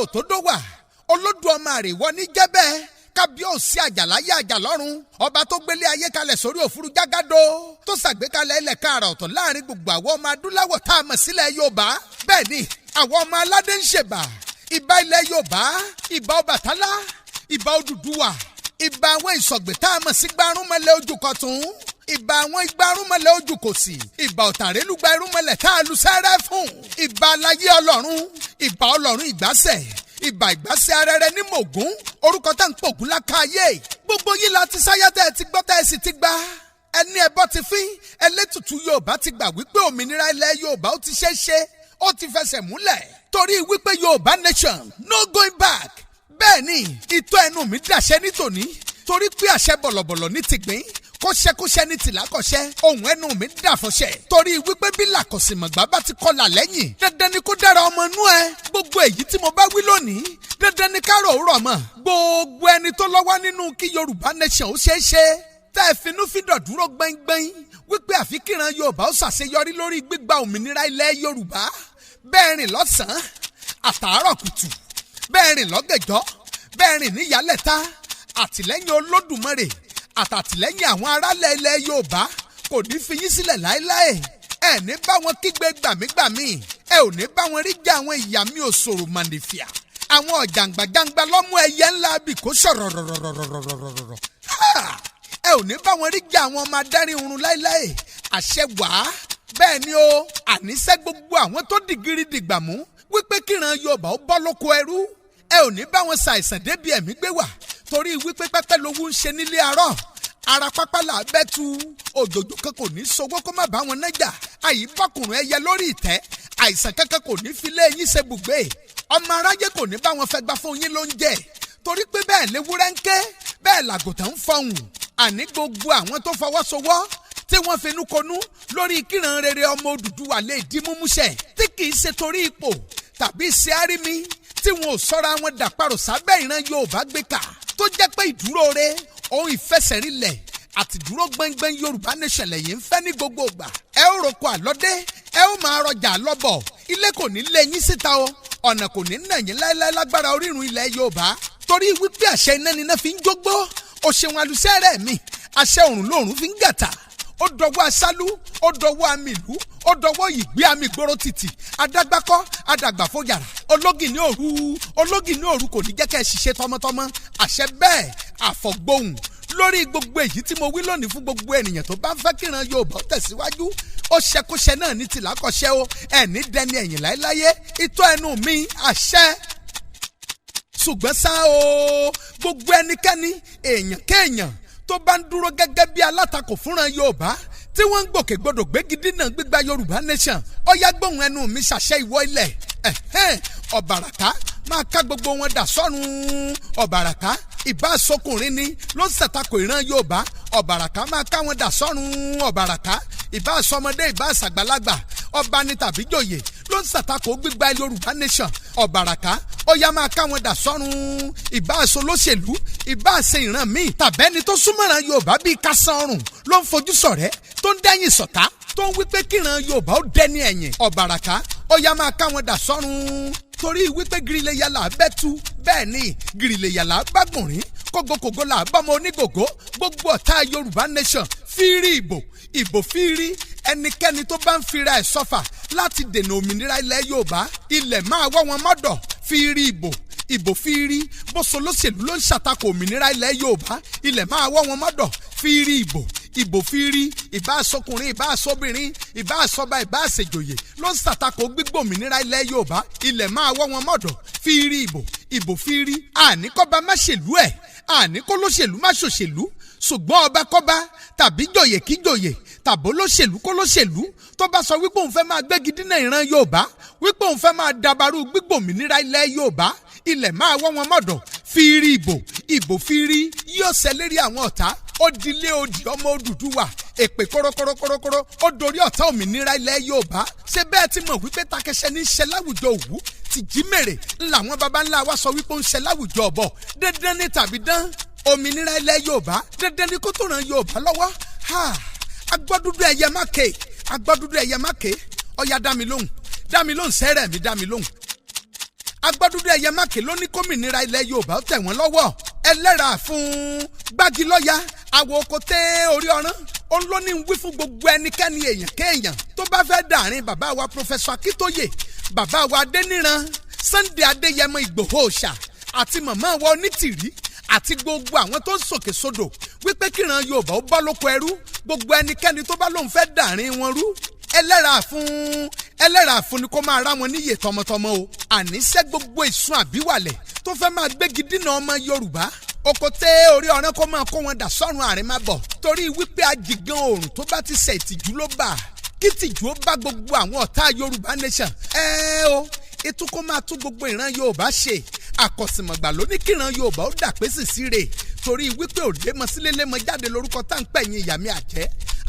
Òtódówà, Olódùmarè wọ ní jẹ́bẹ́, kábíyèsí àjàláyé àjàlọ́run, ọba tó gbélé ayé kalẹ̀ sórí òfuru jágádó, tó ṣàgbékalẹ̀ ilẹ̀ káàrà ọ̀tọ̀ láàrin gbogbo àwọn ọmọ adúláwọ̀ tá a mọ̀ sílẹ̀ Yorùbá. Bẹ́ẹ̀ ni àwọn ọmọ aládé ń ṣèbà. Ìbà ilẹ̀ Yorùbá, ìbà Ọbàtálá, ìbà Odùduwà, ìbà àwọn ìsọ̀gbè tá a mọ̀ sí gbárùnmọ́lẹ̀ ojú kọ̀tún, ìbà àwọn igbárùnmọ́lẹ̀ ojú kòsì, ìbà ọ̀tàrẹ́lúgba irúnmọ́lẹ̀ tá a lu sẹ́rẹ́ fún, ìbà aláyé Ọlọ́run, ìbà Ọlọ́run ìgbásẹ̀, ìbà ìgbásẹ̀ arẹrẹ ní mògún, orúkọ tá ń pògún lákàáyé. Gbogbo yìí la ti sáyá tẹ́ ẹ ti gbọ́, tẹ́ ẹ sì ti gbà. Ẹni ẹbọ ti fín ẹlẹ́tùtù Yorùbá ti gbà wípé òmìnira ilẹ̀ Yorùbá ó ti ṣeé ṣe, ó ti fẹsẹ̀ múlẹ̀, torí wípé Yorùbá nation, no going back. Bẹ́ẹ̀ ni ìtọ́ ẹnu mi dàṣẹ ní tòní, torí pé àṣẹ bọ̀lọ̀bọ̀lọ̀ ní tìgbín, kọ́ṣẹ́kọ́ṣẹ́ ní tìlákọ̀ṣẹ́. Ohun ẹnu mi dàfọ̀ṣẹ́, torí wípé bí làkọ̀sìmọ̀gbà bá ti kọlà lẹ́yìn, dandan ni kó dára ọmọ inú ẹ. Gbogbo èyí tí mo bá wí lónìí, dandan ni kárò rọ̀ mọ́. Gbogbo ẹni tó lọ́wọ́ nínú kí Yorùbá nation ó ṣeé ṣe, tẹ́ ẹ finúfíndọ̀ dúró gbẹ́ngbẹ́ng wípé àfi kíran Yorùbá ó ṣàṣeyọrí lórí gbígba òmìnira ilẹ̀ Yorùbá, bẹ́ẹ̀ rìn lọ́sàn-án àtàárọ̀ kùtù, bẹ́ẹ̀ rìn lọ́gẹ̀jọ́, bẹ́ẹ̀ rìn níyàlẹ́ta, àtìlẹ́yìn Olódùmarè àtàtìlẹ́yìn àwọn aráàlẹ̀ ilẹ̀ Yorùbá kò ní fi yín sílẹ̀ láéláé. Ẹ ní bá wọn kígbe gbàmígbàmí, ẹ ò ní bá wọn rí jẹ́. Àwọn ìyá mi ò sòrò mànìfìà, àwọn ọ̀jàǹgbàjàǹgbà lọ́mú ẹyẹ ńlá bì kó sọ̀rọ̀ rọ̀rọ̀rọ̀rọ̀rọ̀rọ̀. Ẹ ò ní bá wọn rí jẹ́ àwọn ọmọ adarí oorun láéláé. Àṣẹ wàá. Bẹ́ẹ̀ ni o, àníṣe gbogbo àwọn tó dìgírí dìgbàmú wípé kíran Yorùbá ó bọ́ lóko ẹrú, ẹ ò ní bá wọn ṣàìsàn débi ẹ̀mí gbé wà, torí wípé pẹ́pẹ́ lowó ń ṣe nílé arọ́, ara pápá là bẹ́ tu. Òjòjò kan kò ní sowó kó má bá wọn nájà. Àyí bọ́kùnrin ẹyẹ lórí ìtẹ́, àìsàn kankan kò ní fi lé yín ṣe bùgbé. Ọmọ aráyé kò ní bá wọn fẹ́ gbà fún yín lóúnjẹ, torí pé bẹ́ẹ̀ léwúrẹ́ ń ké, bẹ́ẹ̀ làgùntàn ń fọhùn. Àní gbogbo àwọn tó fọwọ́sowọ́, tí wọ́n finú konú lórí kíran rere ọmọ Odùduwà lè di múmúṣẹ, tí kì í ṣe torí ipò tàbí ṣe árími, tí wọn ò sọ́ra wọn dàparò sábẹ́ ìran Yorùbá gbé kà, tó jẹ́ pé ìdúró re ohun ìfẹsẹ̀rinlẹ̀ àti dúró gbẹ́ngbẹ́ng Yorùbá nation lẹ́yìn ń fẹ́ ní gbogbo ìgbà, ẹ ó roko àlọ́dé, ẹ ó máa rọjà lọ́bọ̀, ilé kò ní lé yín síta o, ọ̀nà kò ní nà yín láéláé lágbára orírun ilẹ̀ Yorùbá, torí wípé àṣẹ iná níná fi ń jógbó. O ṣeun alùsẹ́rẹ̀ mi. Àṣẹ òrùn lòrùn fi ń gàtà. Ó dọwọ́ aṣálú, ó dọwọ́ àmì ìlú, ó dọwọ́ ìgbé àmì ìgboro títì. Adágbákọ́ adàgbàfọ́yàrá, ológìní òru, ológìní òru kò ní jẹ́ kẹ́ ẹ ṣiṣẹ́ tọmọtọmọ. Àṣẹ bẹ́ẹ̀, àfọ̀gbóhùn lórí gbogbo èyí tí mo wí lónìí fún gbogbo ènìyàn tó bá ń fẹ́ kíran Yorùbá ó tẹ̀síwájú. Ó ṣẹkúṣẹ náà ní tìlákọ̀ṣẹ́ o, ẹ̀ní dẹni ẹ̀yìn láéláyé. Ìtọ́ ẹnu mi àṣẹ. Ṣùgbọ́n ṣá o, gbogbo ẹnikẹ́ni, èèyàn kéèyàn tó bá ń dúró gẹ́gẹ́ bí alátakò fúnra Yorùbá, tí wọ́n ń gbòkègbodò gbégidínà gbígba Yorùbá nation, ọ̀yá gbóhùn ẹnu mi ṣàṣẹ, ìwọ ilẹ̀ ẹ̀hẹ́n, ọ̀bàràká máa ká gbogbo wọn dà sọ́run. Ọ̀bàràká, ìbá sọkùnrin ni ló ń ṣàtakò ìran Yorùbá, ọ̀bàràká máa ká wọn dà sọ́run. Ọ̀bàràká, ìbá sọmọdé, ìbá sàgbàlagbà, ọba ni tàbí jòyè ló ń ṣàtakò gbígba Yorùbá nation, ọ̀bàràká ó yá máa ká wọn dà sọ́run. Ìbá aṣọ lóṣèlú, ìbá àṣẹ ìran míì, tàbẹ́ni tó súnmọ́ràn Yorùbá bíi kásán ọrùn ló ń fojú sọ̀rẹ́, tó ń dẹ́yìn sọ̀tá, tó ń wípé kíran Yorùbá ó dẹ́ni ẹ̀yìn, ọ̀bàràká ó yá máa ká wọn dà sọ́run, torí wípé gírílẹ̀ yàrá bẹ́ tu. Bẹ́ẹ̀ ni gírílẹ̀ yàrá gbàgbọ̀nrín, kógókógó là bọ́mọ onígògó. Gbogbo ọ̀tá Yorùbá nation, fírí ìbò, ìbò fírí. Ẹnikẹ́ni tó bá ń fira ẹ̀ sọ́fà láti dènà òmìnira ilẹ̀ Yorùbá, ilẹ̀ máa wọ́ wọn mọ́dọ̀. Fírí ìbò, ìbò fírí. Bóso lóṣèlú ló ń ṣàtakò òmìnira ilẹ̀ Yorùbá, ilẹ̀ máa wọ́ wọn mọ́dọ̀. Fírí ìbò, ìbò fírí. Ìbá aṣọkùnrin, ìbá aṣọbìnrin, ìbá aṣọba, ìbá aṣèjòyè ló ń ṣàtakò gbígbòmìnira ilẹ̀ Yorùbá, ilẹ̀ máa wọ́ wọn mọ́dọ̀. Fírí ìbò, ìbò fírí. Àníkọ́ba má ṣèlú ẹ̀, àníkó lóṣèlú má ṣòṣèlú, ṣùgbọ́n ọba kọ́ba tàbí jòyè kí jòyè tàbó lóṣèlú kó lóṣèlú tó bá sọ wípé òun fẹ́ máa gbégi dínà ìran Yorùbá, wípé òun fẹ́ máa dabarú gbígbòmìnira ilẹ̀ Yorùbá, ilẹ̀ máa wọ́ wọn mọ́dọ̀. Fírí ìbò, ìbò fírí yóò ṣẹlérí àwọn ọ̀tá. Ó dilé odì ọmọ Odùduwà, èpè kórókórókórókóró ó dorí ọ̀tá òmìnira ilẹ̀ Yorùbá. Ṣé bẹ́ẹ̀ ti mọ̀ wípé takẹsẹ ní í ṣe láwùjọ òwú ti jí mèrè ńlá àwọn baba ńlá wa sọ wípé ó ń ṣe láwùjọ ọ̀bọ? Dandan ní tàbí dán, òmìnira ilẹ̀ Yorùbá dandan ní kó tó ràn Yorùbá lọ́wọ́. Ha, agbọ́dúdú ẹyẹ má ké, agbọ́dúdú ẹyẹ má ké. Ọ̀ya dá mi lóhùn, dá mi lóhùn, sẹ́rẹ̀ mi dá mi lóhùn. Agbọ́dúdú ẹ̀yẹ mákè ló ní kómìnira ilẹ̀ Yorùbá ó tẹ̀ wọ́n lọ́wọ́. Ẹlẹ́ra fún gbágilọ́ya àwọ̀ òkòtẹ́ orí ọ̀rán òun ló ní wí fún gbogbo ẹnikẹ́ni èèyàn kéèyàn tó bá fẹ́ dàrin bàbá wa Professor Akíntóyè, bàbá wa Adéníran Sunday Adéyẹmọ Ìgbòho Òòṣà àti màmá wa Onítìrí àti gbogbo àwọn tó ń sòkè sódò wípé kíran Yorùbá ó bọ́ lóko ẹrú, gbogbo ẹnikẹ́ni tó bá lóun fẹ́ dàrin wọn rú, ẹlẹ́ra fún ẹlẹ́ra fún ni kó máa rá wọn níyè tọmọtọmọ o. Àníṣe gbogbo ìsun àbíwàlẹ̀ tó fẹ́ máa gbégi dínà ọmọ Yorùbá, òkòtè orí ọ̀rán kó máa kó wọn dà sọ́run àárín má bọ̀, torí wípé ajigan oòrùn tó bá ti ṣe ìtìjú ló bà kí tìjú ó bá gbogbo àwọn ọ̀tá Yorùbá nation. Ẹ o ètò kó máa tún gbogbo ìran Yorùbá ṣe. Àkọsìmọ̀gbà ló ní kíran Yorùbá ó dà pé sì síre, torí wípé òlémọ sílé lémọ jáde lórúkọ tá ń pẹ̀yìn ìyàmí àjẹ́,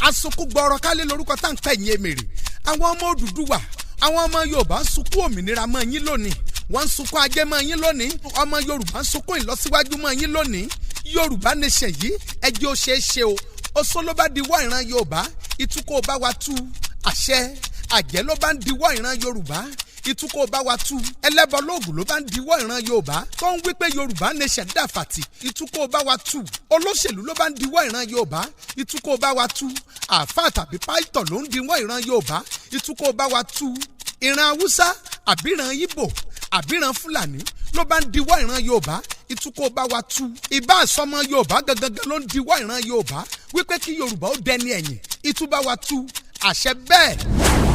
asunkún gbọ́rọ̀ kálé lórúkọ tá ń pẹ̀yìn èmèrè. Àwọn ọmọ Odùduwà, àwọn ọmọ Yorùbá ń sunkún òmìnira mọ́ yín lónìí, wọ́n ń sunkún ajé mọ́ yín lónìí. Ọmọ Yorùbá ń sunkún ìlọsíwájú mọ́ yín lónìí. Yorùbá nation yìí, ẹjẹ́ ó ṣeé ṣe o. Oṣó ló bá diwọ́ ìran Yorùbá, ìtúkọ̀ bá wa tú. Àṣẹ àjẹ́ ló bá ń diwọ́ ìran Yorùbá, ìtúkọ̀ bá wa tú. Ẹlẹ́bọ lóògùn ló bá ń diwọ́ ìran Yorùbá tó ń wí pé Yorùbá nation dàfàtì, ìtúkọ̀ bá wa tú. Olóṣèlú ló bá ń diwọ́ ìran Yorùbá, ìtúkọ̀ bá wa tú. Àáfàá tàbí pásítọ̀ ló ń diwọ́ ìran Yorùbá, ìtúkọ̀ bá wa tú. Ìran Haúsá àbíran Ìgbò àbíran Fúlàní ló bá ń diwọ́ ìran Yorùbá, ìtúkọ̀ bá wa tú. Ìbá àsọmọ Yorùbá gangan ló ń diwọ́ ìran Yorùbá wípé kí Yorùbá ó dẹni ẹ̀yìn, ìtú bá wa tú. Àṣẹ bẹ́ẹ̀.